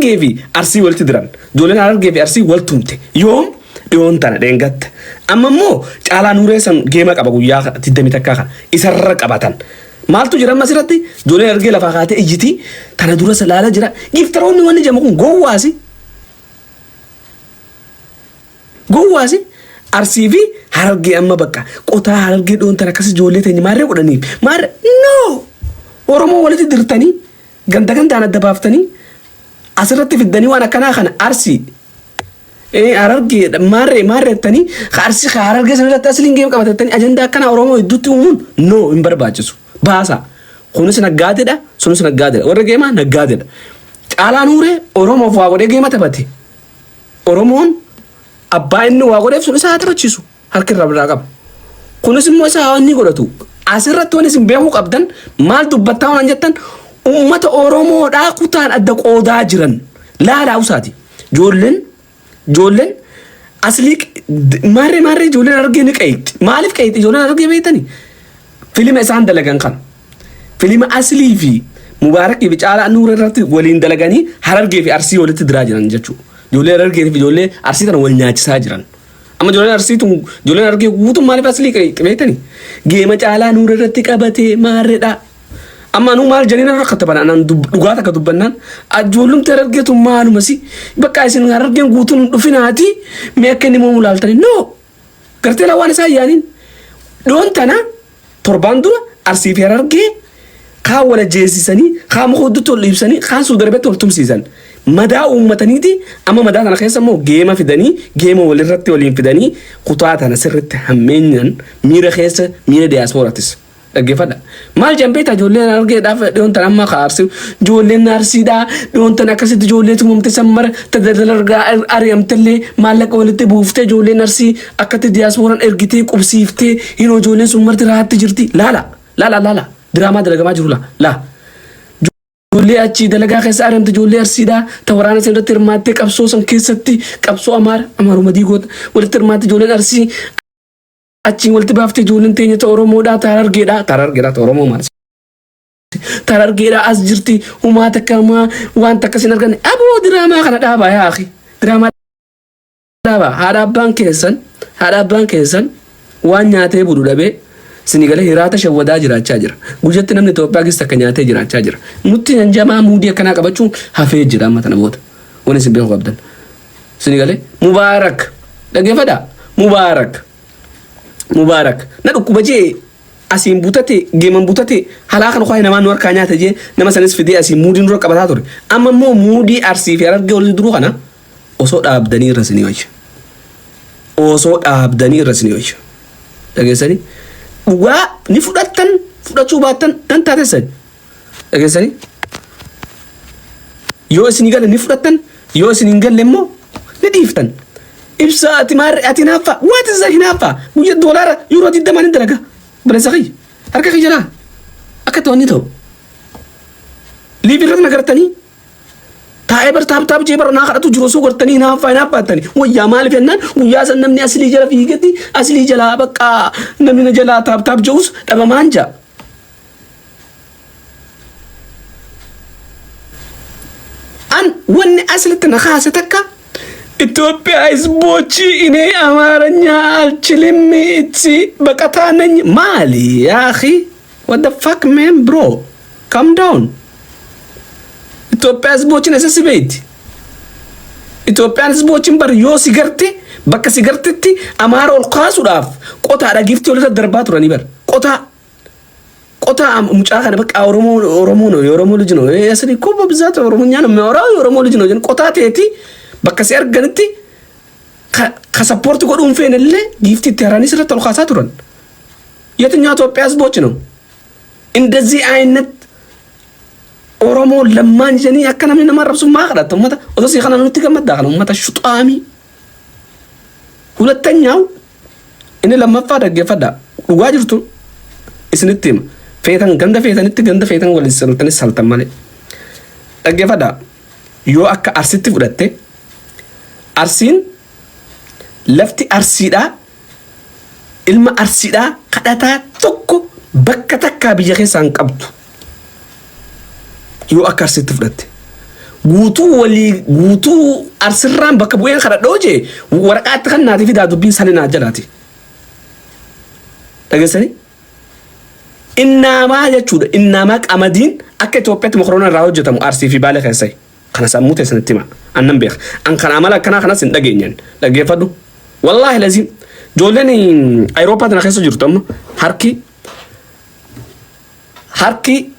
Harargee fi Arsii walitti diran. Ijoolleen Harargee fi Arsii wal tumte. Yoom? Dhiyoon tana dheengatta. Amma immoo Caalaa Nuuree san geema qaba guyyaa 20 takkaa kana. Isarra qabatan. Maaltu jira amma asirratti? Ijoolleen Harargee lafaa kaatee iyyiti. Tana dura laala jira. Giftaroonni wanni jedhamu kun gowwaasi. Gowwaasi Arsii fi Harargee amma bakka qotaa Harargee dhiyoon tana akkas ijoollee teenya maarree godhaniif. Maarree no! Oromoo walitti dirtanii ganda gandaan adda baaftanii asirratti fiddanii waan akkanaa kana Arsii Harargee maarree maarree jettanii ka Arsii ka Harargee sanarratti asliin geem qabatettanii ajandaa akkanaa Oromoo hedduutti uumuun no hin barbaachisu. Baasa. Kunis naggaadedha sunis naggaadedha warra geemaa naggaadedha. Caalaa Nuuree Oromoof waa godhee geema taphate. Oromoon abbaa inni waa godheef sun isa haa taphachiisu. Harki irraa biraa qaba. Kunis immoo isa haa inni godhatu. Asirratti wanni isin beekuu qabdan maal dubbattaa waan jettan uummata Oromoodhaa kutaan adda qoodaa jiran laalaa usaati. Ijoolleen ijoolleen aslii maarree maarree ijoolleen argee ni qeeyxi. Maaliif qeeyxi ijoolleen argee beektani? Filima isaan dalagan kana. Filima Aslii fi Mubaarakii fi Caalaa Nuura irratti waliin dalaganii Harargee fi Arsii walitti diraa jiran jechuudha. Ijoollee Harargee fi ijoollee Arsii tana wal nyaachisaa jiran. Amma ijoolleen Arsii tun ijoolleen Harargee guutuun maaliif Aslii beektani? Geema Caalaa Nuura irratti qabatee maarredha. Amma anuu maal janiin irra kattaban anaan dhugaa takka dubbannaan ijoollumti Harargee tun maaluma si bakka isin Harargeen guutuun hin dhufinaati mee akka inni moomu laaltanii no gartee laa waan isaan yaaniin dhiyoon tana Torbaan dura Arsii fi Harargee kaan wal ajjeesisanii, kaan muka huddutti wal dhiibsanii, kaan Suudi Arabiyaatti wal tumsiisan. Madaa uummataniiti amma madaa tana keessa immoo geema fidanii, geema walirratti waliin fidanii kutaa tana sirritti hammeenyaan miira keessa miira diyaaspooratis. Dhaggeeffadha. Maal jedhan beektaa ijoolleen Harargeedhaaf dhiyoon tana amma ka Arsii ijoolleen Arsiidhaa dhiyoon tana akkasitti ijoollee tumamte san mara ta ari'amtellee maallaqa walitti buuftee ijoolleen Arsii Akkatti diyaaspooraan ergitee qubsiiftee hinoo ijoolleen sun marti rahaatti jirti. Laala laala laala diraamaa dalagamaa jiru la la. Ijoollee achii dalagaa keessa ari'amte ijoollee Arsiidhaa ta waraana san irratti hirmaattee qabsoo san keessatti qabsoo Amaara Amaaruma diigoota walitti hirmaatte ijoolleen Arsii achiin walitti baaftee ijoolleen teenya ta Oromoodhaa ta Harargeedhaa ta Harargeedhaa ta Oromoo maal ta Harargeedhaa as jirti humaa takka humaa waan takka sin arganne aboo diraamaa kana dhaabaa yaa akhi diraamaa Dhaaba haadha abbaan keessan haadha abbaan keessan waan nyaatee bulu dhabee sini galee hiraata shawwadaa jiraachaa jira. Guyyatti namni Itoophiyaa keessa takka nyaatee jiraachaa jira. Nutti hanjamaa muudii akkanaa qabachuun hafee jira amma tana booda. Waan isin beekuu qabdan. Sini galee Mubaarak dhaggeeffadhaa Mubaarak Mubaarak na dhukkuba jee asiin butate geeman butate halaa kan kwaayee namaa nu harkaa nyaata jee nama sanis fidee asiin muudii nurra qabataa ture. Amma immoo muudii Arsii fi Harargee walitti duruu kana Osoo dhaabdanii irra isinii wayya. Osoo dhaabdanii irra isinii wayya. Dhageessanii? Dhugaa ni fudhattan fudhachuu baattan dan taatessan. Dhageessanii? Yoo isinii gale ni fudhattan yoo isin hin galle immoo ni dhiiftan. Ibsaa ati maarre ati hinaaffaa what is the hinaaffaa guyya doolaara yuuroo digdamaan hin dalaga obboleessa kiyya harka kiyya laa akka ta'u inni ta'u liivi irratti na gartanii Taa'ee bar taap taap jee bar naa kadhatu jiru osoo gartanii hinaaffaa hinaaffaattani. Wayyaa maaliif jennaan guyyaa san namni aslii jala fiigetti aslii jalaa bakka namni na jalaa taap taap je'us dhabamaan ja'a. An wanni aslitti na kaase takka Itoophiyaa ህዝቦች እኔ አማርኛ አልችልም እቺ በቀታ ነኝ ማሊ ያኺ What the fuck man bro calm down Itoophiyaa ህዝቦችን eessa si beeyti Itoophiyaan ህዝቦችን bar yoo si garte bakka si gartetti Amaara ol kaasuudhaaf qotaadha giftii walirra darbaa turanii bar qotaa qotaa mucaa kana በቃ ኦሮሞ ኦሮሞ ነው የኦሮሞ ልጅ ነው ያስሪ እኮ በብዛት ኦሮሞኛ ነው የሚያወራው የኦሮሞ ልጅ ነው jedhan qotaa teeti bakka si arganitti ka sappoorti godhuu hin feene illee giiftii itti haranii sirratti ol kaasaa turan. የትኛው ኢትዮጵያ ህዝቦች ነው እንደዚህ አይነት ኦሮሞ ለማን ጀኒ akka namni nama arrabsu maa kadhatta ummata osoo si kana nutti gammaddaa kana ummata shuxaamii ሁለተኛው inni lammaffaa dhaggeeffadhaa dhugaa jirtu isinitti hima feetan ganda feetanitti ganda feetan waliin saltanis saltan malee dhaggeeffadhaa yoo akka arsitti fudhatte arsiin lafti arsiidhaa Ilma Arsiidhaa kadhataa tokko bakka takkaa biyya keessaa hin qabdu. Yoo akka Arsiitti fudhatte. Guutuu walii guutuu Arsirraan bakka bu'een kadhadha yoo jee waraqaatti kan naati fidaa dubbiin salinaa jalaati. Dhageessanii? Innaamaa jechuudha. Innaamaa qamadiin akka Itoophiyaatti mokoroona irraa hojjetamu Arsii fi Baalee keessayi. Kana sammuu teessanitti hima. Annan beeka. An kana amala akkanaa kanas hin dhageenyan. Dhaggeeffadhu. Wallaahi laziim. Ijoolleen Ayirooppaa tana keessa jirtu amma harki harki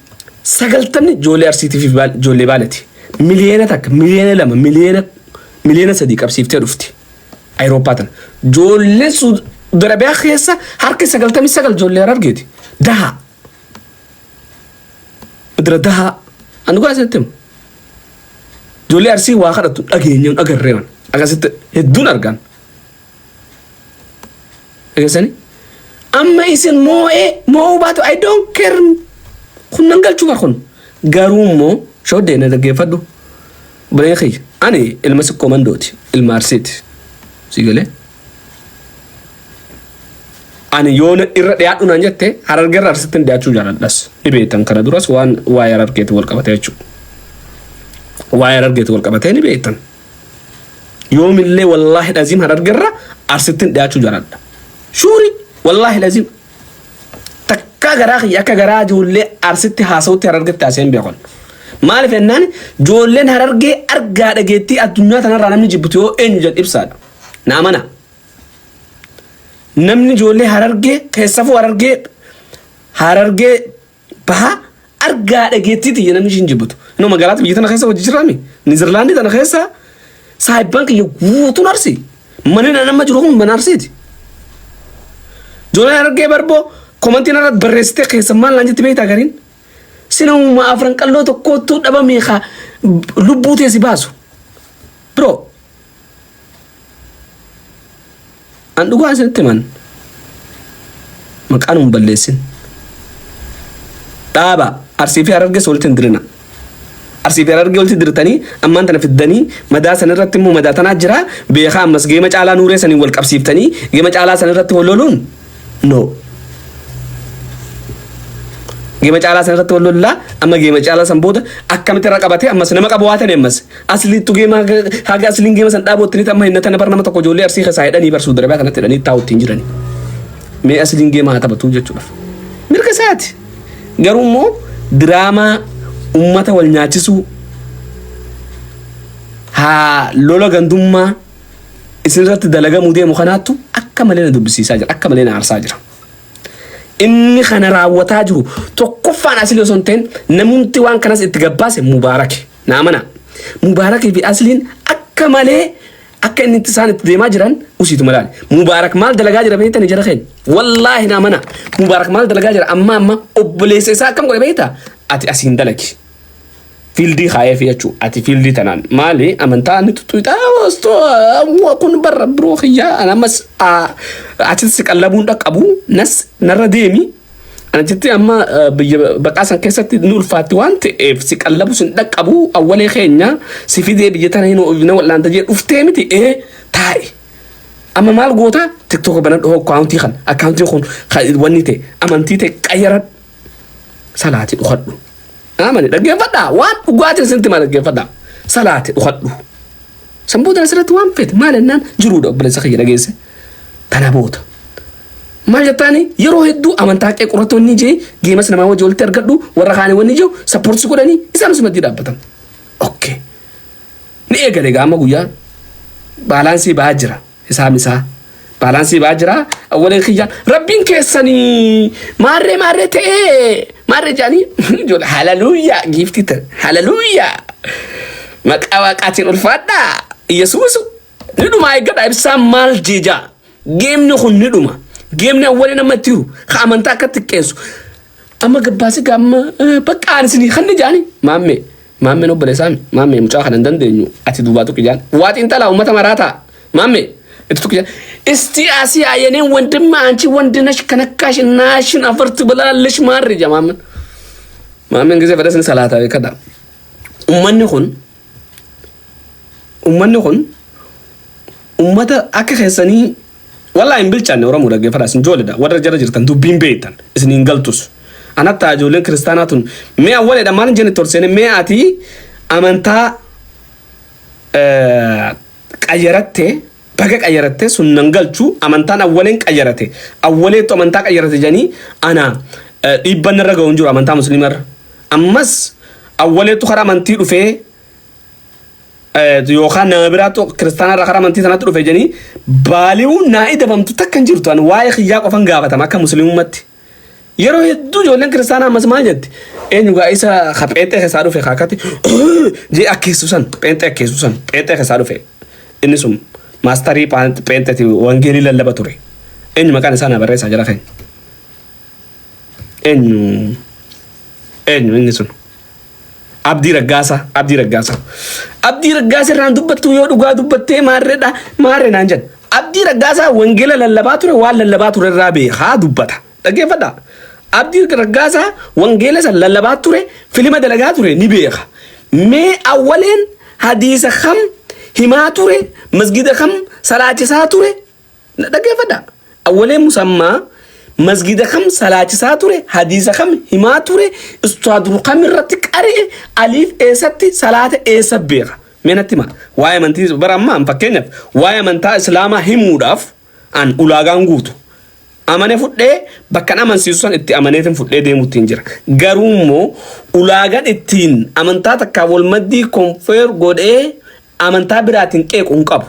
90 ijoollee Arsiitii fi ijoollee Baaleeti. 1 miliyoona, 2 miliyoona, 3 miliyoona qabsiiftee dhufti. Ayirooppaa tana. Ijoolleen Suudi Arabiyaa keessa harki 99 ijoollee Harargeeti. Daha. Idira dahaa. Ani dhugaa isinitti hima. Ijoollee Arsii waa kadhattu dhageenyaan agarree waan. Akkasitti hedduun argan. Dhageessanii? Amma isin moo'ee moo'uu baatu, I don't care. Kun nan galchuu bar kun. Garuu immoo shooddee na dhaggeeffadhu. Obboleeyyan kiyya, ani ilma Sikkoo Mandooti, ilma Arsiiti. Si galee? Ani yoo irra dhiyaadhu naan jette, Harargeerra Arsitti hin dhiyaachuu jaaladhas. Ni beektan, kana duras waan waa'ee Harargeeti wal qabatee jechuudha. Waa'ee Harargeeti wal qabatee ni beektan. Yoomillee wallaahi dhaziim Harargeerra Arsitti hin dhiyaachuu jaaladha. Shuuri wallaahi dhaziim. Takkaa garaa kiyya akka garaa ijoollee Arsitti haasa'utti Harargetti haasa'ee hin beekan. Maaliif jennaan, ijoolleen Harargee argaa dhageettii addunyaa tanarraa namni jibbitu yoo eenyu jedhu ibsaadha. Na amana. Namni ijoollee Harargee keessafuu Harargee Bahaa argaa dhageettii tiyya namni ishiin jibbitu. Inoo magaalaa biyya tana keessa hojii jirraami. Niizerlaandii tana keessa saahibbaan kiyya guutuun Arsii. Manni na nama jiru kun mana Arsiiti. Ijoolleen Harargee barboo komantiin irratti barreessitee keessa maal naan jetti beektaa gariin? Sinamuma afran qalloo tokkoottuu dhabamee kaa lubbuu tee si baasu. Bro, an dhugaa isinitti himan, maqaan hin balleessin. Dhaaba Arsii fi Harargees walitti hin dirina. Arsii fi Harargee walitti dirtanii ammaan tana fiddanii madaa san irratti immoo madaa tanaa jira beekaa, ammas geema Caalaa Nuuree saniin wal qabsiiftanii geema Caalaa san irratti wal loluun no. Geema Caalaa san irratti wal lollaa, amma geema Caalaa san booda akkamitti irra qabatee ammas nama qabu waa tane, ammas asliittu geema haga asliin geema san dhaabottinitti amma hin tana bar nama tokko ijoollee Arsii keessaa hidhanii barsuu darbaa kanatti hidhanii taa'u ittiin jirani. Mee asliin geema haa taphatu jechuudhaaf. Mirga isaati. Garuu immoo diraamaa ummata wal nyaachisuu haa lola gandummaa isin irratti dalagamuu deemu kanaattu akka malee na dubbisiisaa jira, akka malee na aarsaa jira. Inni kana raawwataa jiru tokkoffaan Aslii osoo hin ta'in, namumti waan kanas itti gabbaase Mubaarake. Na amanaa. Mubaarakii fi Asliin akka malee akka inni itti isaan itti deemaa jiran usiitu malaali. Mubaarak maal dalagaa jira beektani jara keenya? Wallaahi na amanaa. Mubaarak maal dalagaa jira? Amma amma obboleessa isaa akkam godhe beektaa? Ati asiin dalagi. Fiildii kaayee fi jechuudha. Ati fiildii tanaan maali amantaa inni tuttuuxaa kun barra biroo kiyyaa ani ammas achitti si qallabuun dhaqqabu nas narra deemi. Achitti amma biyya baqaa san keessatti ni ulfaatti waan ta'eef si qallabu sin dhaqqabu, awwalee keenya si fidee biyya tana hin na wal'aanta jee dhuftee miti ee taa'i. Amma maal goota? TikTok banadhu, akkaawuntii kan akkaawuntiin kun wanni ta'e amantii ta'e qayyaradhu, salaati dhukadhu. Amani dhaggeeffadhaa, waan dhugaatiin isintti maal dhaggeeffadhaa, salaati dhukadhu. San booda asirratti waan feete maal jennaan jiruudha, obboleessa kiyya dhageesse. Tana booda. Maal jettaani, yeroo hedduu amantaa qeequ irratti wanni jee geemas namaa wajji walitti argadhu, warra kaanii wanni jiru support godhanii isaan maddii dhaabbatan. Okay. Ni eegale gaama guyyaa baalaansii ba'aa jira isaa isaa baalaansii ba'aa jira. Awwaleen kiyya rabbiin keessanii maarree maarree ta'ee maarree jedhanii ijoollee halaluuyyaa giiftii ta'e, halaluuyyaa maqaa waaqaatiin ulfaadhaa Yesuusu ni dhuma. Eeggadha, ibsaan maal jeejaa geemni kun ni dhuma. Geemni awwalee nama itti jiru ka amantaa akka xiqqeessu amma gabbaasee gaamma bakka ani isinii kan ni jaani maammee maammeen obboleessaa maammee mucaa kana hin dandeenyu, ati duubaa tuqi jaan waa xiinxalaa uummata maraataa maammee itti tuqi jaan እስቲ አሲያ የኔን ወንድም አንቺ ወንድ ነሽ ከነካሽ እናሽን አፈር ትበላለሽ ማሪ ጃ ማመን ማመን ጊዜ ፈደስን ሰላታ ከዳ ummanni kun ummata akka keessanii wallaahi hin bilchaanne. Oromoo dhaggeeffadhaa, isin ijoolleedha, warra jara jirtan dubbiin beektan isin hin galtus. Anatta ijoolleen kiristaanaa tun mee awwaleedha maal hin jenne tolseene mee ati amantaa Qayyarattee, baga qayyarattee sun nan galchu. Amantaan awwaleen qayyarate, awwaleettu amantaa qayyarate jedhanii ana dhiibban irra ga'u hin jiru amantaa musliimarra. Ammas awwaleettu karaa amantii dhufee yookaan nama biraattu kiristaanarra karaa amantii sanatti dhufe jedhanii baali'uun naa idabamtu takka hin jirtu. Ani waa'ee kiyyaa qofan gaafatama akka musliimummaatti. Yeroo hedduu ijoolleen kiristaanaa ammas maal jetti? Eenyu gaa isa ka pheenxee keessaa dhufe kaakatti jee akkeessu san, pheenxee akkeessu san, pheenxee keessaa dhufe. Inni sun maastarii pheenxeeti, wangeelii lallaba ture. Eenyu maqaan isaa na barreessaa jira keenya. Eenyu eenyu inni sun? Abdii Raggaasaa, Abdii Raggaasaa. Abdii Raggaasaa irraan dubbattu yoo dhugaa dubbattee maarreedha, maarree naan jedha. Abdii Raggaasaa wangeela lallabaa ture, waan lallabaa ture irraa beekaa dubbata. Dhaggeeffadhaa. Abdii Raggaasaa wangeela san lallabaa ture, filima dalagaa ture ni beeka. Mee awwaleen hadiisa kam himaa ture, masgida kam salaachisaa ture? Dhaggeeffadhaa. Awwalee musammaa masgida kam salaachisaa ture, hadiisa kam himaa ture, istaaduru kam irratti qara'e, aliif eessatti salaata eessa beeka? Mee natti hima. Waa'ee amantii bara ammaa fakkeenyaaf waa'ee amantaa islaamaa himuudhaaf an ulaagaan guutu. Amane fudhee bakkan amansiisu san itti amaneetiin fudhee deemuutti hin jira. Garuu immoo ulaagaan ittiin amantaa takkaa wal maddii konfeer godhee amantaa biraatiin qeequ hin qabu.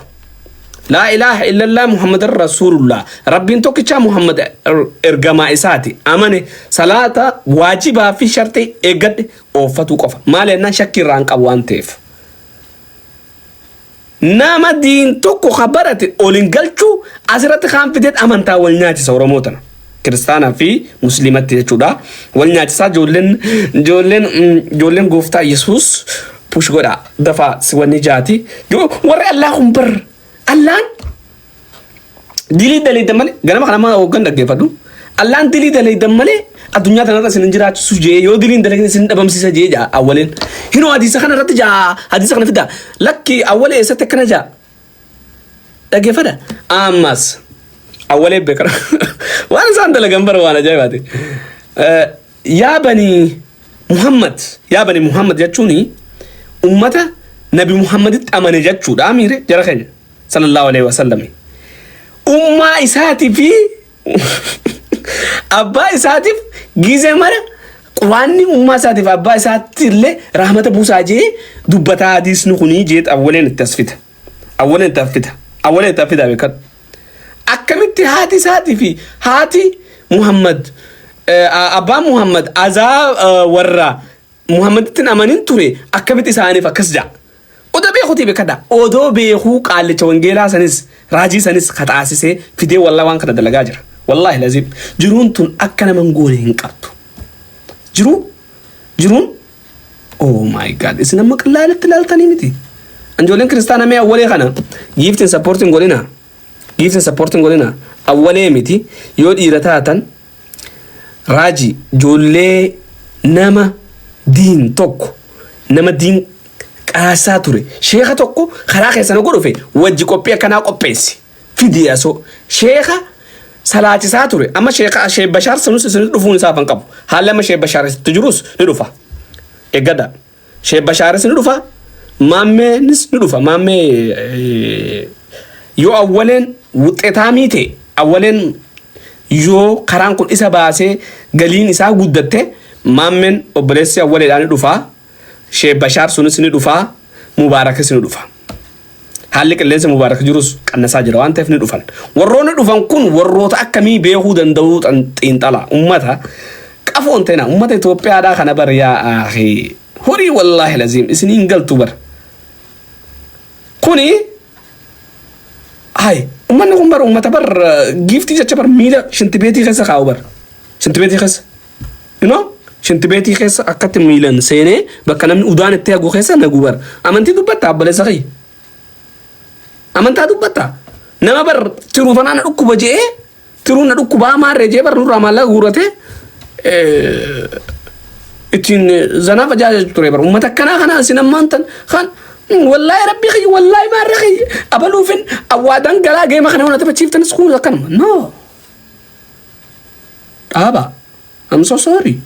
Laa ilaaha illallah Muhammadan Rasuulullah. Rabbiin tokkichaa, Muhammad ergamaa isaati. Amane, salaata waajibaa fi shartii eeggadhe ooffatuu qofa. Maal jennaan shakkii irraa hin qabu waan ta'eef. Nama diin tokko ka barate ol hin galchuu, asirratti kaan fideet amantaa wal nyaachisa Oromoo tana. Kiristaanaa fi Musliimatti jechuudha. Wal nyaachisaa ijoolleen gooftaa Yesuus push godhaa dafaa si wanni jaati. Warri Allaa kun bar Allaan dilii daleeydan malee ganama kana amma hoggan dhaggeeffadhu. Allaan dilii daleeydan malee addunyaa tanarra isin hin jiraachisu jee, yoo diliin dalagin isin dhabamsiisa jee jaa awwaleen. Hinoo hadiisa kana irratti jaa, hadiisa kana fida. Lakki, awwalee eessatti akkana jaa. Dhaggeeffadha. Ammas awwalee beekara. Waan isaan dalagan bara waan ajaa'ibaati. Yaa banii Muhammad, yaa banii Muhammad jechuun ummata Nabi Muhammaditti amane jechuudha amiire jara keenya sallallahu alaihi wasallam. Ummaa isaatii fi abbaa isaatiif gizee mara quraanni ummaa isaatiif abbaa isaatti illee rahmata buusaa jee dubbataa hadiisni kunii jeet awwaleen itti as fida. Awwaleen itti as fida. Awwaleen itti as fida beekadhu. Akkamitti haati isaatii fi haati Muhammad, abbaan Muhammad azaa warra Muhammaditti hin amanin ture, akkamitti isaaniif akkas ja'a? Odoo beekuutii beekadha. Odoo beekuu qaallicha wangeelaa sanis raajii sanis kaxaasisee fidee wallaa waan kana dalagaa jira. Wallaahi laziim jiruun tun akka nama hin goone hin qabdu. Jiruu jiruun, oh my God, isin amma qallaalitti ilaaltanii miti. Ijoolleen kiristaanaa mee awwalee kana giiftiin supportiin godhina. Giiftiin supportiin godhina. Awwalee miti, yoo dhiira taatan raajii ijoollee nama diin tokko, nama diin qaasaa ture, sheeka tokko karaa keessan oguu dhufe wajji qophii akkanaa qopheessi fidii asoo sheeka salaachisaa ture. Amma sheeka Sheek Bashaar sanus isin dhufuun isaa afan qabu. Haalli amma Sheek Bashaar itti jirus ni dhufa. Eeggadha, Sheek Bashaaris ni dhufa, maammeenis ni dhufa. Maammee yoo awwaleen wuxxetaamii ta'e, awwaleen yoo karaan kun isa baasee galiin isaa guddatte, maammeen obboleessi awwaleedhaa ni dhufa. Sheek Bashaar sunis ni dhufa, Mubaarakis ni dhufa. Haalli qilleensa Mubaarak jirus qannasaa jira waan ta'eef ni dhufan. Warroonni dhufan kun warroota akkamii beekuu danda'uu xiinxala ummata qafoon ta'ina ummata Itoophiyaadhaa kana bar. Yaa akhii, horii, wallaahi laziim isin hin galtu bar. Kuni hay ummanni kun bar ummata bar giiftii jecha bar miila shintibeetii keessa kaa'u bar, shintibeetii keessa, shintibeetii keessa akkatti miilan seenee bakka namni udaan itti hagu keessa nagu bar. Amantii dubbatta, obboleessa kiyya, amantaa dubbatta. Nama bar tiruu tanaa na dhukkuba je'ee, tiruun na dhukkubaa maarree jee bar nurraa maallaqa guuratee ittiin zanaa facaasee ture bar. Ummata akkanaa kanaa isin ammaan tan kan wallaahi rabbii kiyya, wallaahi maarree kiyya abaluufin awwaadaan galaa geema kana hona taphachiiftanis kun akkanuma. No, dhaaba, I'm so sorry.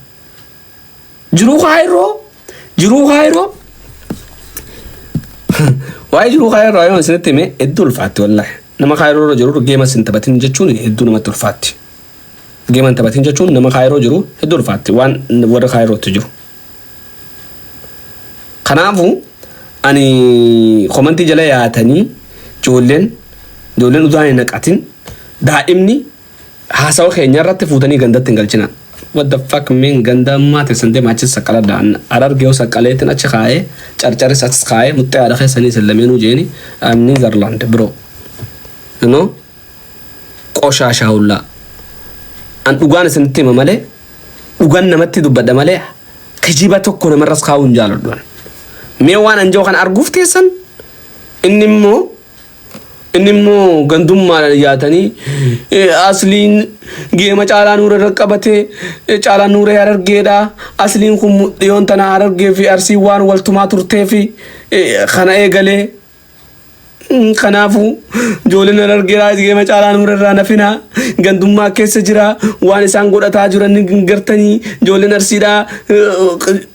Jiruu kaayiroo, jiruu kaayiroo. Waa'ee jiruu kaayiroo yoo isinitti hime hedduu ulfaatti wallaahi. Nama kaayiroo irra jiru geema sin taphatin jechuun hedduu namatti ulfaatti. Geema hin taphatin jechuun nama kaayiroo jiru hedduu ulfaatti waan warra kaayirootti jiru. Kanaafuu ani komantii jala yaatanii ijoolleen udaan hin naqatin daa'imni haasawa keenya irratti fuutanii gandatti hin galchina. What the fuck mean ganda ammaa teessan deema achi saqqaladha. Harargee yoo saqqaleetiin achi kaa'ee carcaris achi kaa'ee muxxee haadha keessanii isin lameenuu jeeni I'm Netherland bro. You know? Qoshaashaa hullaa. An dhugaan isinitti hima malee, dhugaan namatti dubbadha malee, kijiba tokko namarras kaa'uu hin jaaladhu. Mee waan an jiru kana arguuf teessan, inni immoo gandummaadhaan yaatanii asliin geema Caalaa Nuura irra qabatee, Caalaa Nuura Harargeedha. Asliin kun dhiyoon tana Harargee fi Arsii waan waltumaa turtee fi kana eegalee. Kanaafuu ijoolleen Harargeedhaa geema Caalaa Nuura irraa nafinaa, gandummaa keessa jira, waan isaan godhataa jiran ni gartanii. Ijoolleen Arsiidhaa,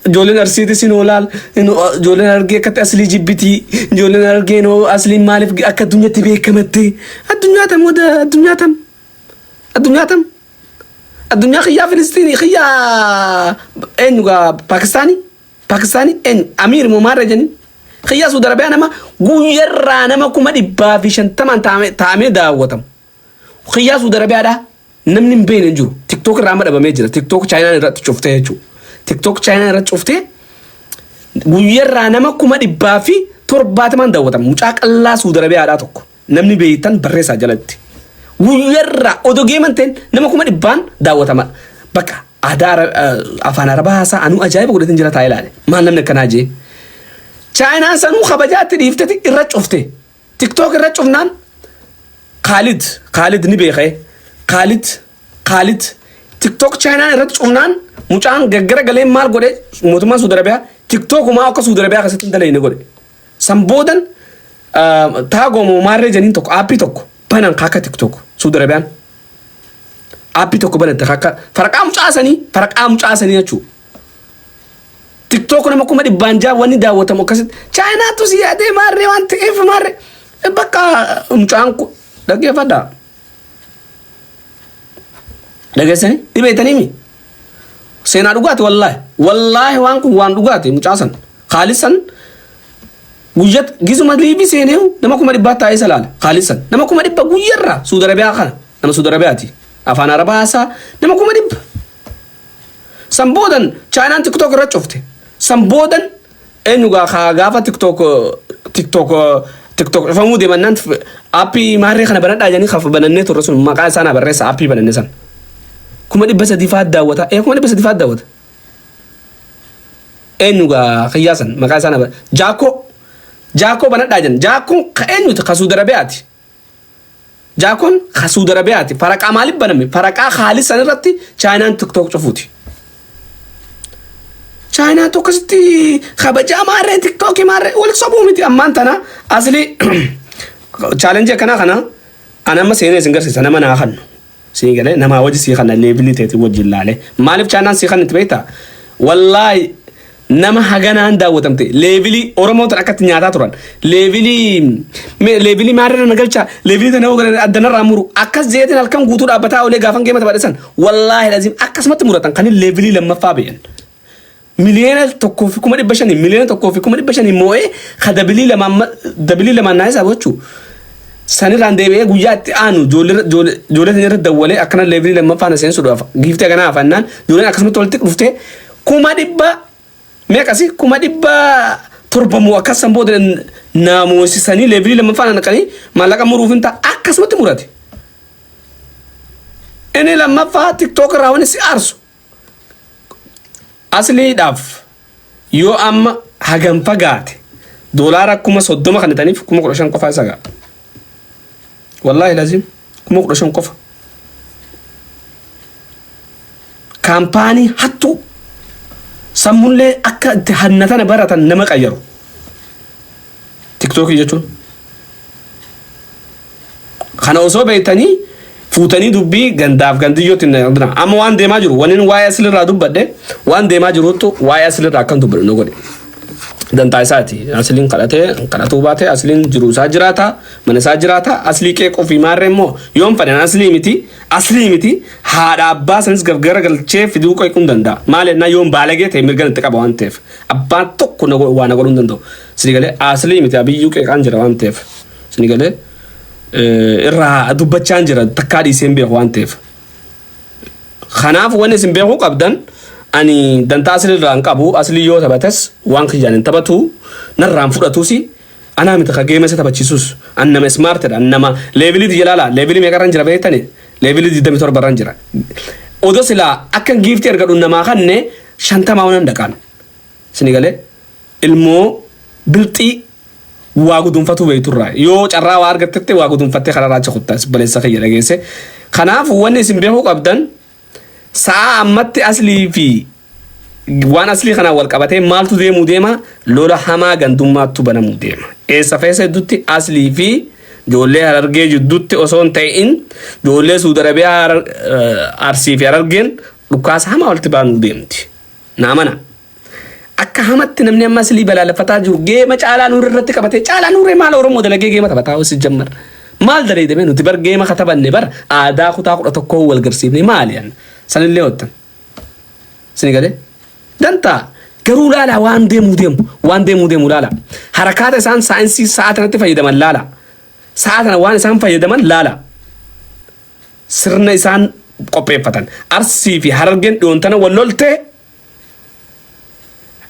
ijoolleen Arsiitis hin oolaal, ijoolleen Harargee akkatti aslii jibbitii, ijoolleen Harargee asliin maaliif akka addunyaatti beekamatte? Addunyaa tam wada, addunyaa tam, addunyaa tam, addunyaa kiyyaa Filistiinii, kiyyaa eenyu gaa, Paakistaanii, Paakistaanii eenyu, Amiir moo maarra jedhanii, kiyyaa Suudi Arabiyaa, nama guyyarraa nama 150,000 taa'amee daawwatamu. Kiyyaa Suudi Arabiyaadhaa namni hin beekne hin jiru. TikTok irraa amma dhabamee jira. TikTok Chaayinaan irratti cuftee jechuudha. TikTok Chaayinaan irratti cuftee guyyarraa nama 170,000 daawwatama. Mucaa qallaa Suudi Arabiyaadhaa tokko namni beektan barreessaa jalatti. Guyyarraa odoo geeman ta'in nama 100,000 daawwatama. Bakka aadaa afaan Arabaa haasaa anuu ajaa'iba godhatin jira taa'ee ilaale. Maal namni akkanaa jee? Chaayinaan sanuu kabajaatti dhiifteti irra cufte. TikTok irra cufnaan Kaalid ni beekee. Kaalid TikTok Chaayinaan irratti cufnaan mucaan gaggara galee maal godhe? Mootummaan Suudi Arabiyaa TikTokumaa akka Suudi Arabiyaa keessatti hin dalagne godhe. San boodan taagoomoo maarree janiin tokko aappii tokko banan akka TikTok Suudi Arabiyaan. Aappii tokko banatte akka faraqaa mucaasanii jechuudha. TikTok nama 600,000 wanni daawwatamu akkasitti Chaayinaatu si yaadee maarree waan ta'eef maarree bakka mucaan kun dhaggeeffadhaa. Dhageessanii dhibeetanii mi? Seenaa dhugaati wallaahi. Wallaahi waan kun waan dhugaati. Mucaa san. Khaalid san guyyat gizuma liibii seenee nama 100,000 taa'ee isa laala. Khaalid san nama 100,000 guyyarraa Suudi Arabiyaa kana, nama Suudi Arabiyaati. Afaan Arabaa haasaa nama 100,000. San boodan Chaayinaan TikTok irra cufte. San boodan eenyu gaa kaa gaafa TikTok cufamuu deemannaan aappii maarree kana banadhaa jedhanii kafa banannee turre sun maqaa isaa naa barreessa, aappii bananne san. 300,000 fa'aa daawwata. Ee, 300,000 fa'aa daawwata. Eenyu gaa kiyyaa san maqaa isaa naa barreessa. Jaakoo banadhaa jedhan. Jaakoon ka eenyuti? Ka Suudi Arabiyaati. Jaakoon ka Suudi Arabiyaati. Faraqaa maaliif baname? Faraqaa Khaalid san irratti Chaayinaan TikTok cufuuti. Chaayinaa tokkositti kabajaa maarree TikTokii maarree wal sobuu miti. Ammaan tana asli challenge akkanaa kana ana amma seenee isin garsiisa, nama naa kannu. Sii galee namaa wajji sii kanna, levelii teetii wajjin laalee. Maaliif Chaayinaan sii kannitti beektaa? Wallaahi nama haganaan daawwatamte, levelii Oromoo tan akkatti nyaataa turan, levelii maarree na galchaa, levelii tana hoo addanarraa muru akkas jeetiin halkan guutuu dhaabbataa olee gaafan geema taphadhe wallaahi laziim akkasumatti muratan kan levelii lammaffaa beeyan. 1,500,000, 1,500,000 moo'ee ka dabilii lamaan naa isaa gochuu sanirraan deebi'ee guyyaa itti aanu ijoollee irra dawwalee akkana levelii lammaffaa na seensuudhaaf giiftii akkanaa afannaan ijoolleen akkasumatti walitti dhuftee 100,000 meeqasi, 700,000 moo akkas san booda naamoosisanii levelii lammaffaa na naqanii maallaqa muruuf hin ta'a akkasumatti murate. Inni lammaffaa TikTok irraa wanni si aarsu asliidhaaf yoo amma hagam fagaate doolaara 30,000 kan itaniif 15,000 qofa isa ga'a. Wallaahi lazim 15,000 qofa. Kaampaanii hattuu sammuullee akka itti hannatana baratan nama qayyaru. TikTokii jechuun. Kana osoo beektanii fuutanii dubbii gandaaf gandiyyootti hin naqina. Amma waan deemaa jiru wanni waa'ee aslirraa dubbadhe, waan deemaa jirutu waa'ee aslirraa akkan dubbadhu nu godhe. Dantaa isaati. Asliin kadhatee kadhatuu baate, asliin jiruu isaa jiraata, mana isaa jiraata. Aslii qeequu fi maarree immoo yoon fedhan aslii miti, aslii miti, haadha abbaa sanis gargara galchee fiduu qeequu hin danda'a. Maal ennaa yoon baalagee ta'e mirgan itti qaba waan ta'eef. Abbaan tokko na waa na godhuu hin danda'u. Sini galee, aslii miti, abiyyuu qeeqaan jira waan ta'eef. Sini galee, irraa dubbachaan jira, takkaa dhiisee hin beeku waan ta'eef. Kanaaf wanni isin beekuu qabdan, ani dantaa aslii irraa hin qabu. Aslii yoo taphates waan kiyyaan hin taphatu, narraa hin fudhatusi. Anaa miti ka game isa taphachiisus. An nama smartidha. An nama levelii tiyya ilaala. Levelii meeqa irra jira beektani? Levelii 27 irra jira. Odoo silaa akkan giftii argadhu namaa kanne 50 waan dhaqaan. Sini galee, ilmoo bilxii waa gudunfatuu beekturraa yoo carraa waa argattette waa gudunfattee karaa raacha kuttaa baleessa kiyya dhageesse. Kanaaf wanni isin beekuu qabdan, sa'a ammatti aslii fi waan aslii kanaan wal qabatee maaltu deemuu deema? Lola hamaa gandummaattu banamuu deema. Eessa feessa hedduutti, aslii fi ijoollee Harargee jidduutti osoo hin ta'in, ijoollee Suudi Arabiyaa, Arsii fi Harargeen dhukaasa hamaa walitti baanuu deemti. Naamana. Akka hamatti namni amma aslii balaaleffataa jiru game Caalaa Nuuree irratti qabatee, Caalaa Nuuree maal Oromoo dalagee game taphataa hosi jammar? Maal daleedame? Nuti bar game katabanne bar aadaa kutaa 11 wal garsiifne. Maali yan sanillee hottan sini galee dantaa. Garuu laala, waan deemuu deemu, waan deemuu deemu laala. Harakaata isaan saayinsii sa'a tanatti fayyadaman laala. Sa'a tana waan isaan fayyadaman laala. Sirna isaan qopheeffatan. Arsii fi Harargeen dhiyoontana wal loltee,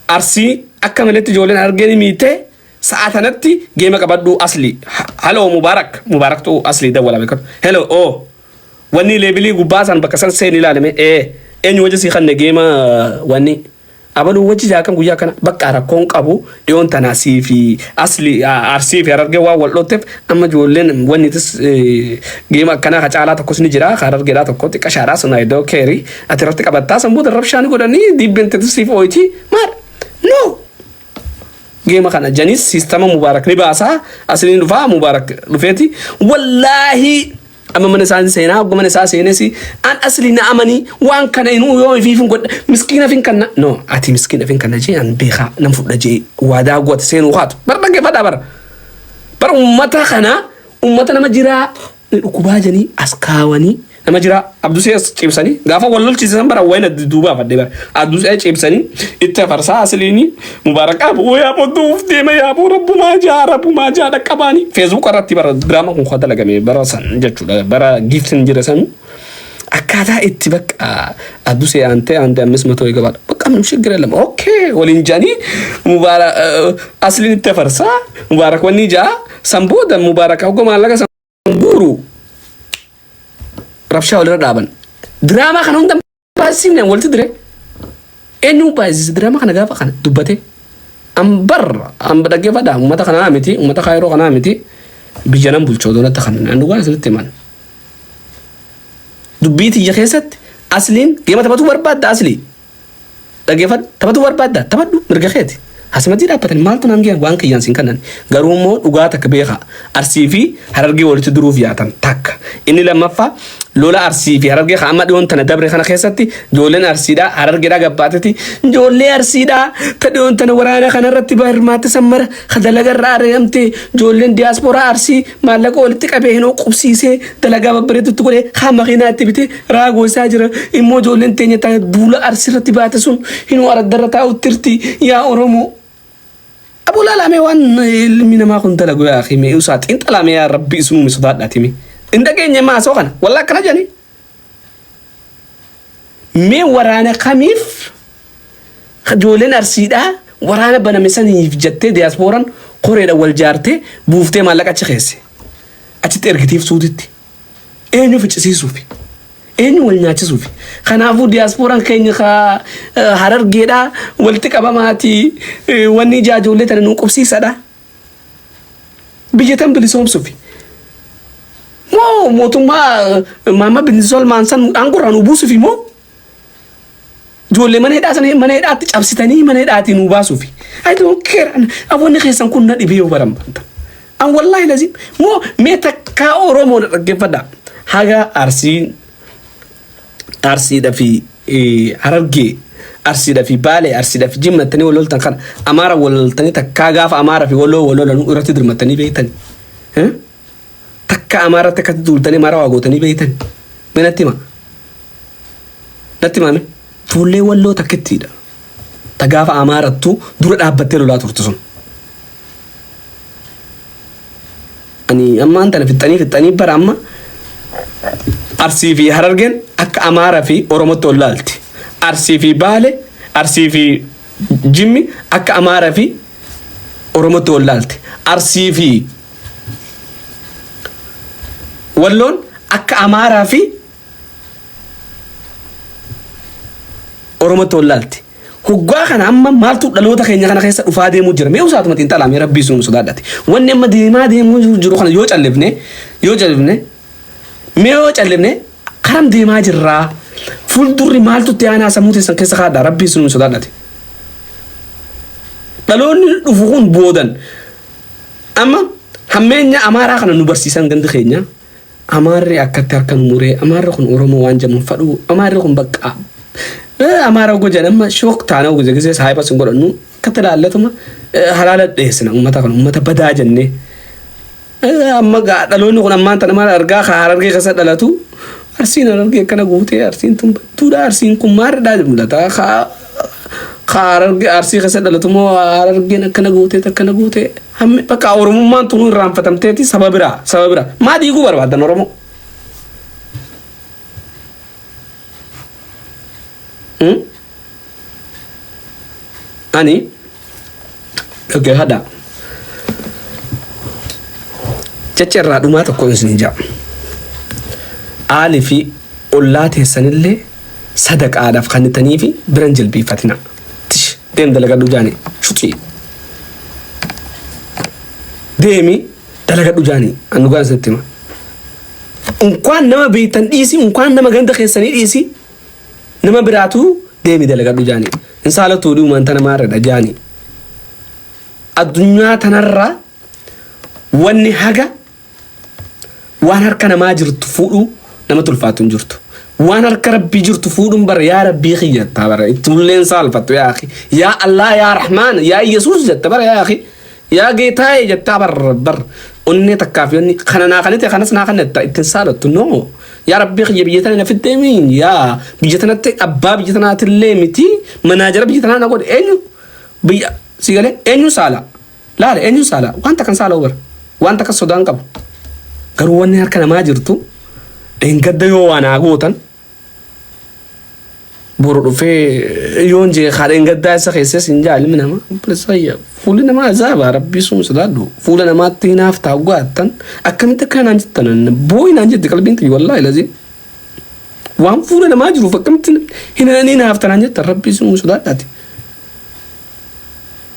Arsii akka maletti ijoolleen Harargeen miitee, sa'a tanatti game qabadhu asli. Hello Mubaarak, Mubaaraktu asli dawwala beekatu. Hello, oh, wanni levelii gubbaa san bakka san seen ilaalame. Ee, eenyu wajji sii kanne game? Wanni abaluu wajji jaakam guyyaa kana bakka rakkoon qabu. Dhiyoon tana sii fi asli, Arsii fi Harargee waan wal dhootteef, amma ijoolleen wannitis game akkanaa ka caalaa tokkos ni jira, ka Harargeedhaa tokko xiqqashaadhaa sun ayidoo keeri ati irratti qabattaa. San booda rabshaan godhanii dibbeen siif ooyti. Maal no game kana janis systema Mubaarak ni baasaa, asliin dhufaa. Mubaarak dhufeeti, wallaahi amma mana isaan seenaa. Ogga mana isaa seenes, an asli na amanii waan kana inuu yoo ifiifin godha miskiina fin kanna. No, ati miskiina fin kanna jee, an beekaa nan fudha jee waadaa goota seenuu haatu bar. Dhaggeeffadhaa bara bara ummata kana, ummata nama jiraa ni dhukkubaa janii as kaawanii, nama jiraa abdusee as cibsanii gaafa wal lolchiisan bara wayina duubaa fadhee bara abdusee cibsanii itti afarsaa. Asliini Mubaarak aboo yaaboo duuf deema, yaaboo rabbumaa jaa, rabbumaa jaa dhaqqabaanii. Facebook irratti bara diraama kun kan dalagame bara san jechuudha, bara giftiin jira sanu akkaataa itti bakka abdusee aantee aantee 500 ይገባል በቃ ምንም ችግር የለም okay waliin jedhanii Mubaarak asliin itti afarsaa. Mubaarak wanni jaa san booda Mubaarak hogga maallaqa san guuru rabshaa walirra dhaaban. Diraamaa kana hunda baasifne walitti dire. Eenyu baasise diraamaa kana? Gaafa kana dubbate ambar amba dhaggeeffadha. Uummata kanaa miti, uummata Kaayiroo kanaa miti, biyya nan bulchoo doonatti kan an dhugaan isinitti himan. Dubbii tiyya keessatti asliin game taphatuu barbaadda, aslii dhaggeeffadhu, taphatuu barbaadda, taphadhu, mirga keeti. Asumatti dhaabbatan maaltu naan ga'e? Waan kiyyaan siin kannan. Garuu immoo dhugaa takka beekaa, Arsii fi Harargee walitti duruuf yaatan takka. Inni lammaffaa, lola Arsii fi Harargee kan amma dhiyoon tana dabre kana keessatti ijoolleen Arsiidhaa Harargeedhaa gabbaatetti, ijoollee Arsiidhaa ta dhiyoon tana waraana kanarratti hirmaatte san mara ka dalagarraa ari'amte, ijoolleen diyaaspooraa Arsii maallaqa walitti qabee hinoo qubsiisee dalagaa babbareedutti godhee haa makiinaa itti bitee raagoo isaa jira. Immoo ijoolleen teenya ta duula Arsii irratti baate sun hinoo araddarra taa'uttirti. Yaa Oromoo, Aboo laalamee waan ilmi namaa kun dalagu, yaa akhi, mee usaa xiinxalaamee, yaa Rabbi isinuu sodaadhaati. Mee hin dhageenye maasoo kana walla akkana jedhanii mee waraana kamiif ijoolleen Arsiidhaa waraana baname saniif jettee diyaaspooraan koreedha wal jaartee buuftee maallaqa achi keesse achitti ergitiif suutitti eenyu ficcisiisuufi, eenyu wal nyaachisuufi? Kanaafuu diyaaspooraan keenya ka Harargeedhaa walitti qabamaati wanni ijaa ijoollee tana nu qubsiisadha. Biyya tan bilisoomsuufi moo mootummaa Maama bin Salmaan san aangorraa nu buusuufi moo ijoollee mana hidhaa sana mana hidhaatti cabsitanii mana hidhaatii nu baasuufi? I don't care. Wanni keessan kun na dhibee yoo baran baanta. An wallaahi lazim moo mee takkaa Oromoo na dhaggeeffadha. Haga Arsii, Arsiidha fi Harargee Arsiidha fi Baalee, Arsiidha fi Jimma jettanii wal loltan kana Amaara wal loltanii takkaa gaafa Amaara fi Walloo wal lolanuu irratti dirmattanii beektani? Takka Amaaratti akkatti duultanii Amaara waa gootanii beektani? Mee natti hima. Natti hima mee. Ijoollee Walloo takkittiidha. Ta gaafa Amaarattuu dura dhaabbattee lolaa turte sun. Ani ammaan tana fixxanii fixxanii bara amma Arsii fi Harargeen akka Amaaraa fi Oromootti ol laalti. Arsii fi Baale, Arsii fi Jimmi akka Amaaraa fi Oromootti ol laalti. Arsii fi Walloon akka Amaaraa fi Oromootti ol laalti. Hoggaa kana amma maaltu dhaloota keenya kana keessa dhufaa deemuu jira? Mee usaatuma xiinxalaa mee rabbii sun sodaadhati. Wanni amma deemaa deemuu jiru kana yoo callifne yoo callifne mee yoo callifne karam deemaa jirraa? Fuuldurri maaltu itti aanaa sammuu teessan keessa kaadhaa rabbii sun sodaadhati. Dhaloonni dhufu kun boodan amma hammeenya Amaaraa kana nu barsiisan gandi keenya. Amaarri akkatti harka nu muree, Amaarri kun Oromoo waan jedhamu hin fadhu, Amaarri kun bakka Amaara ogoo jedhan amma shook taana oguu gisee saahiba sin godhannu akkatti ilaallatuma halaala dhiyeessina uummata kana uummata badaa jennee. Amma dhaloonni kun ammaan tana maal argaa ka Harargee keessa dhalatu Arsiin Harargee akkana guutee Arsiin tun badduudha Arsiin kun maarridhaa mul'ata ka ka Harargee Arsii keessa dhalatu moo Harargeen akkana guutee akkana guutee Hammi bakka Oromummaan tunuu irraanfatamteeti saba biraa saba biraa maa diiguu barbaadan Oromoo. Ani dhaggeeffadhaa. Jecha irraa dhumaa tokko isin ja'a. Aalii fi ollaa teessanillee sadaqaadhaaf kennitanii fi biran jilbiiffatina. Tish deem dalagadhu jaani shuxii. Deemi dalagadhu jaani an dhugaan isinitti hima. Unkwaan nama beektan dhiisi unkwaan nama ganda keessanii dhiisi nama biraatu deemi dalagadhu jaani. Hin saalatuu dhiumaan tana maarradha jaani. Addunyaa tanarra wanni haga Waan harka namaa jirtu fuudhuu namatti ulfaattu hin jirtu. Waan harka rabbii jirtu fuudhuun bara yaa rabbii kiyya jettaa bara itti mulleen saalfattu yaa akhi. Yaa Allah yaa Rahmaan yaa Yesuus jetta bara yaa akhi. Yaa geetaayee jettaa bar bar onnee takkaa fi onni kana naa kanite kanas naa kana jetta ittiin saalattu no. Yaa rabbii kiyya biyya tana na fiddee miin yaa biyya tanatti abbaa biyya tanaatillee miti manaajara biyya tanaa na godhe eenyu biyya si galee eenyu saala. Laala eenyuun saala? Wanta kan saala bara. Wanta kan sodaan qabu. Garuu wanni harka namaa jirtu dheengadda yoo waa naa gootan boru dhufee yoon jee haa dheengaddaa isa keessas hin jaa ilmi namaa. Obboleessa fuulli namaa azaaba rabbii sun sodaadhu. Fuula namaatti hinaaf taa'u akkamitti akkana naan jettan booyi naan jetti qalbiin tiyya wallaahi lazii. Waan fuula namaa jiruuf akkamitti hin hinaafta naan jettan rabbii sun sodaadhaati.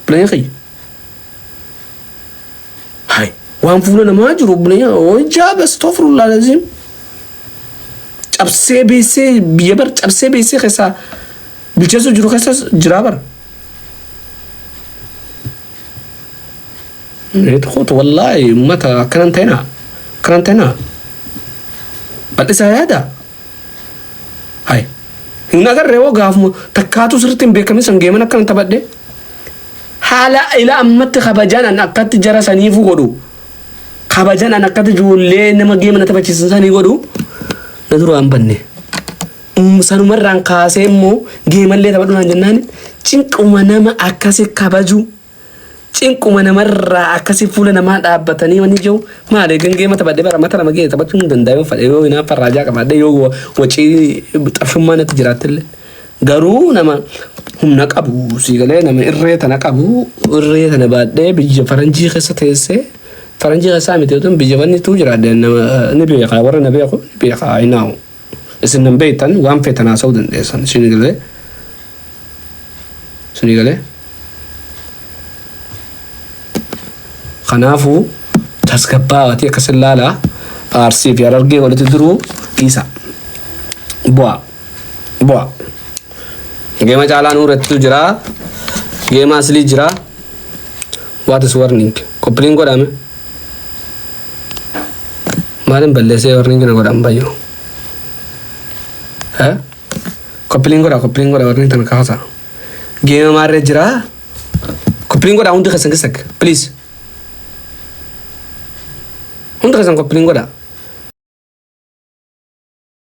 Obboleeyyan kiyya. Hay waan fuula namaa jiru obboleeyyan hojjaa astagfirullah laziim. Cabsee beessee biyya bar cabsee beessee keessaa bilcheessuu jiru keessas jiraa bara. Meetu wallaahi uummata akkanan ta'inaa akkanan ta'inaa bal'isaa yaada. Hay. Hin agarree hoo gaafuma takkaatu sirriitti hin beekamin san geeman akkanan taphadhe. Haala ila ammatti kabajaan an akkatti jara saniifu godhu. Kabajaan an akkatti ijoollee nama geema na taphachiisan sanii godhu na duraa hin banne. Sanumarraan kaasee immoo geemallee taphadhu naan jennaan cinquma nama akkasi kabaju. Cinquma namarraa akkasi fuula namaa dhaabbatanii wanni jiru maali egan geema taphadhe bara mata lama gee taphachuu hin danda'a yoo fadhe yoo hinaaffaa raajaa qabaadhe yoo wacii xabshummaa natti jiraattillee garuu nama humna qabu sii galee nama irree tana qabu irree tana baadhee biyya faranjii keessa teessee faranjii keessaa miti otoo biyya wanni tuu jiraadhe nama ni beeka warra na beeku ni beeka hinaawu isin nan beektan waan feetan haasa'uu dandeessan isin galee Isinii galee? Kanaafuu tasgabbaa'aatii akkas ilaalaa Arsii fi Harargee walitti duruu dhiisa. Bu'aa. Bu'aa. Geema caalaa nuurattu jira. Geema aslii jira. What is warning? Qophiin godhame. Maalin balleessee warning na godhan bayyoo? Eh? Koppiin godha koppiin godha warning tana kaasa. Geema maarree jira. Copy link godhaa hundi keessan keessa, please. Hundi keessan copy link godhaa.